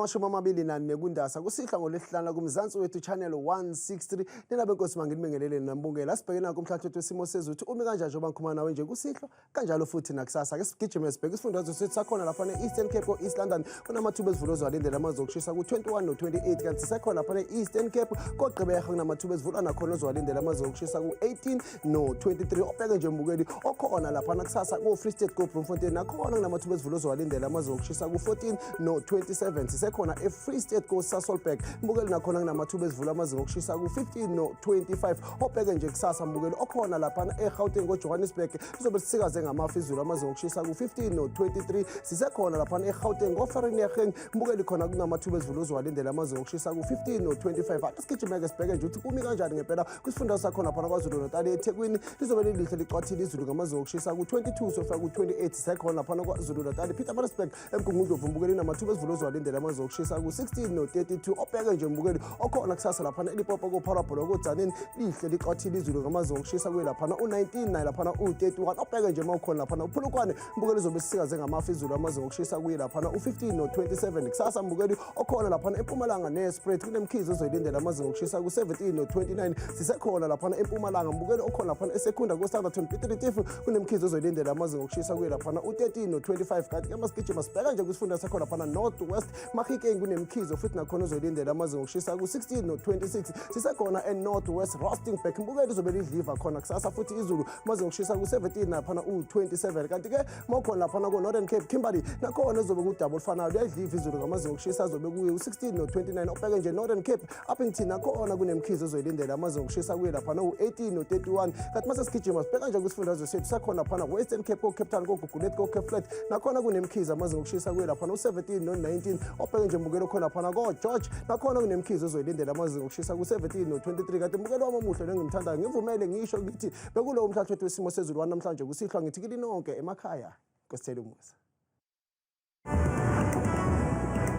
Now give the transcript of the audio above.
24 kuNdasa kusihlwa ngoLwesihlanu kuMzansi Wethu Channel 163. Nina benkosi, manginibingelele nambungela. Sibheke nakho umhlathulo wesimo sezulu ukuthi umi kanjani njengoba ngikhuluma nawe nje kusihlwa, kanjalo futhi nakusasa. Ke sigijime sibheke isifundazwe sethu sakhona lapha ne-Eastern Cape, ko-East London kunamathuba ezivula ozwalindela amazinga okushisa ku-21 no-28, kanti sisekhona lapha ne-Eastern Cape koGqeberha kunamathuba ezivula nakhona ozwalindela amazinga okushisa ku-18 no-23. Obheke nje mbukeli okhona laphana kusasa ko-Free State, ko-Bloemfontein nakhona kunamathuba ezivula ozowalindela amazinga okushisa ku-14 no-27. Sisekhona e-Free State ko-Sasolburg mbukeli, nakhona kunamathuba ezivula amazinga okushisa ku-15 no-25. Obheke nje kusasa mbukeli okhona laphana e-Gauteng ko-Johannesburg lizobe lisikaze ngamafu izulu, amazinga okushisa ku-15 no-23. Sisekhona laphana e-Gauteng ko-Vereeniging mbukeli, khona kunamathuba ezivula ozowalindela amazinga okushisa ku-15 no-25. Ake sigijimeke sibheke nje ukuthi kumi kanjani ngempela kwisifunda sakhona phana KwaZulu Natal. EThekwini lizobe lilihle licwathile izulu ngamazinga okushisa ku-22 sofika ku-28. Sisekhona laphana KwaZulu Natal Pietermaritzburg, eMgungundlovu mbukeli, namathuba ezivula ozowalindela amazinga okushisa ku-16 no-32. Obheke nje mbukeli okhona kusasa laphana eLimpopo koPhalaborwa koTzaneen, lihle licwathile izulu ngamazinga okushisa kuye laphana u-19 naye laphana u-31. Obheke nje uma ukhona laphana uPolokwane mbukeli, uzobe sisikaze ngamafu izulu, amazinga okushisa kuye laphana u-15 no-27. Kusasa mbukeli okhona laphana eMpumalanga neSpruit kunemkhize ozoyilindela amazinga okushisa ku-17 no-29. Sisekhona laphana eMpumalanga mbukeli okhona laphana eSecunda ko-Standerton, Piet Retief kunemkhize ozoyilindela amazinga okushisa kuye laphana u-13 no-25. Kanti ke masigijima sibheka nje kwisifunda sakhona laphana North West, Mahikeng kunemkhizo futhi nakhona ozoyilindela amazinga okushisa ku-16 no-26. Sisekhona e-North West, Rustenburg mbukeli, izobe lidliva khona kusasa futhi izulu, amazinga okushisa ku-17 naphana u-27. Kanti-ke mawukhona laphana ko-Northern Cape, Kimberley nakhona ezobe kudaba olufanayo, liyadliva izulu ngamazinga okushisa azobe kuye u-16 no-29. Obheke nje Northern Cape, Upington nakhona kunemkhizo ozoyilindela amazinga okushisa kuye laphana u-18 no-31. Kanti mase sigijima sibheka nje kwisifundazwe sethu sakhona laphana Western Cape, ko-Cape Town, koGugulethu, ko-Cape Flat nakhona kunemkhizo amazinga okushisa kuye laphana u-17 no-19. Obheke nje mbukelo khona laphana ko-George nakhona kunemkhizo ozoyilindela amazinga okushisa ku-17 no-23. Kanti mbukelo wami omuhle nengimthandayo, ngivumele ngisho ngithi bekulowo mhlathulo wesimo sezulu wanamhlanje kusihlwa. Ngithi kini nonke emakhaya, Nkosi umusa.